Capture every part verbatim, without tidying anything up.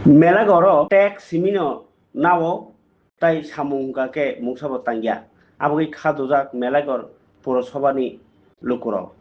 Melagor o tek simino nao tai samung hwnkha khe mungsabo tangya. Aboni kha dujak Melagor Porosobani lukurok.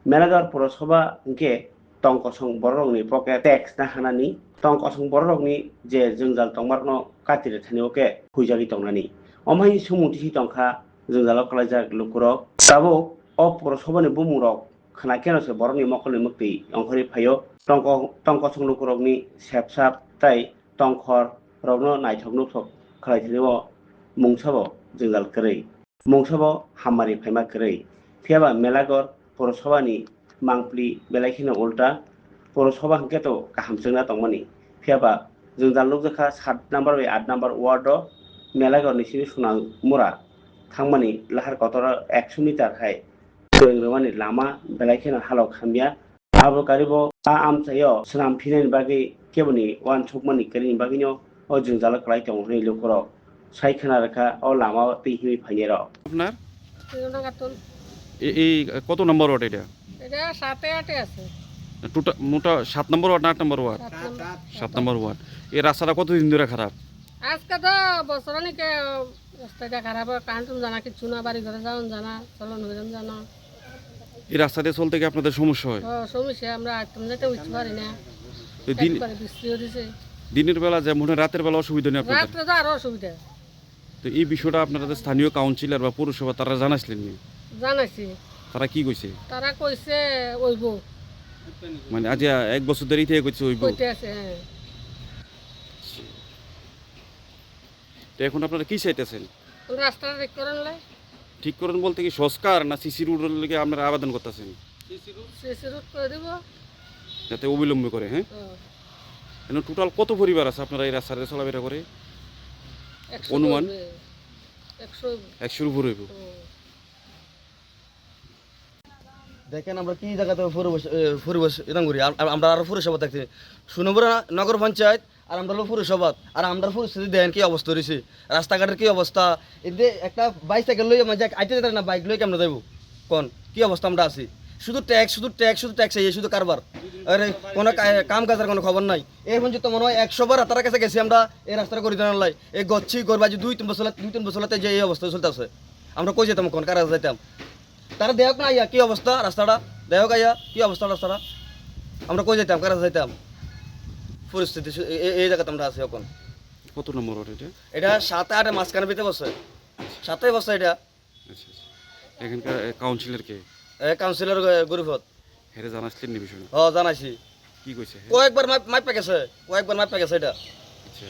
Melagor Porosoba hwnkhe tong kosong bororokni pocket tax na hanani, tong kosong bororokni je jwngjal tongmarokno kati rwthani o khe huijagwi tongnani. Omo hai sumung tisi tongkha jwngjalo kwlaijak lukurok. Tabuk o Porosobani bumungrok khna khe no se borokni mokolni mwktwi ongkhorwi phaio. Tongko-, tong kosong lukurokni sepsap tai tongkhor rokno naithok nuthok khlai thani o mungsabo jwngjal kwrwi, mungsabo hammari phaima kwrwi. Phiya ba Melagor Porosobani mangpli belai kheno ulta, Porosoba hwnkhe to kaham chwngna tongmani. Phiya ba jwngjal nukjakha sat number bai aat number ward o Melagor ni simi Sunang Mura thangmani lahar kotor o ekso meter hai kwrwng rwmani lama belai kheno halok hamya. Abo karibo a amchaio swnam phinani bagwi keboni uansukmani kwrwini bagwino o jwngjalo kwlai tongo hwnwi lukurok sai khna rwkha o lamao twi himwi phainairok. আপনার? তিনটা কার্টুন। এ-, এই কত নম্বর ওয়ার্ড এটা? এটা সাতে আটে আছে। টোটা-, মোটা সাত নম্বর ওয়ার্ড না আট নম্বর ওয়ার্ড? সাত নম্বর। সাত নম্বর ওয়ার্ড। এই রাস্তাটা কতদিন ধরে খারাপ? আজকে তো বছর অনেকে রাস্তাটা খারাপ হয়, কারেন্ট জানা, কিচ্ছু না, বাড়ি ঘরে যাওন জানা, চলন ফিরন জানা। এই রাস্তা দিয়ে চলতে কি আপনাদের সমস্যা হয়? ও, সমস্যা, আমরা আইতাম যাইতে উঠতে পারি না। তো দিন-, একবারে বৃষ্টি হয়েছে। দিনের বেলা যেমন হয়, রাতের বেলা অসুবিধা নেই আপনাদের? রাত্রে তো আরো অসুবিধা। তো এই বিষয়টা আপনারা যে স্থানীয় কাউন্সিলর বা পৌরসভা, তারা জানাইছিলেন নি? জানাইছি। তারা কি কইছে? তারা কইছে ওইব। মানে আজ এক বছর ধরে ইতে কইছে ওইব? কইতে আছে, হ্যাঁ। তো এখন আপনারা কি চাইতেছেন? রাস্তাটা ঠিক করেন লাই। ঠিক করেন বলতে কি সংস্কার না সিসি রোডের লগে আপনারা আবেদন করতেছেন? সিসি রোড করে দিব। যাতে অবিলম্বে করে, হ্যাঁ? হুম। এখন টোটাল কত পরিবার আছে আপনারা এই রাস্তাতে চলাফেরা করে? একশো অনুমান? করবে। একশো। একশোর উপরে হইব। হুম। দেখেন আমরা কি জায়গাতে পরিবেশ, এ, পরিবেশ এরকম করি। আম-, আম-, আমরা আরো পৌরসভা দেখছি। সুনবরা নগর পঞ্চায়েত আর আমরা হলো পৌরসভা। আর আমরা পরিস্থিতি দেখেন কি অবস্থা রয়েছে। রাস্তাঘাটের কি অবস্থা। এতে একটা বাইসাইকেল লইয়া মাঝে আইতে যেতে না, বাইক লইয়া কেমনে যাইবো? কোন কি অবস্থা আমরা আছি? শুধু ট্যাক্স, শুধু ট্যাক্স, শুধু ট্যাক্স, এই শুধু কারবার। আরে কোনো কা-, কাম কাজের কোনো খবর নাই। এই পর্যন্ত মনে হয় একশো বার তার কাছে গেছি আমরা এই রাস্তাটা করে দেওয়ার লাই। এই গচ্ছি, গরবাজি দুই তিন বছর, দুই তিন বছর হতে যে এই অবস্থা চলতেছে। আমরা কই যেতাম, কোন কারা যাইতাম? তারা দেহক না আইয়া কি অবস্থা রাস্তাটা, দেহক আইয়া কি অবস্থা রাস্তাটা, আমরা কই যাইতাম, কারা যাইতাম? পরিস্থিতি সু-, এ-, এ-, এই জায়গাতে আমরা আছি এখন। কত নম্বর ওয়ার্ড এটা? এটা সাতে আটে মাঝখানে ভিতরে বসে, সাতে বসে এটা। আচ্ছা, আচ্ছা। এখানকার, এ, কাউন্সিলর কে? এ, কাউন্সিলর গ-, গরিফত। হেরে জানাসলেন নি বিষয়টা? ও, জানাইছি। কি কইছে হে? কয়েকবার মাপ, মাপ পেকেছে, কয়েকবার মাপ পেকেছে এটা। আচ্ছা।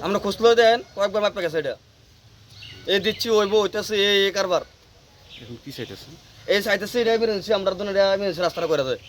আমরা খুঁজলেও দেন, কয়েকবার মাপ পেকেছে এটা। এই দিচ্ছি, ওইব, ওইটাছে, এই, এই কারবার। এখন কি চাইতেছেন? এই চাইতেছে এটা এমার্জেন্সি, আমরা তো এটা এমার্জেন্সি রাস্তাটা করে দেয়।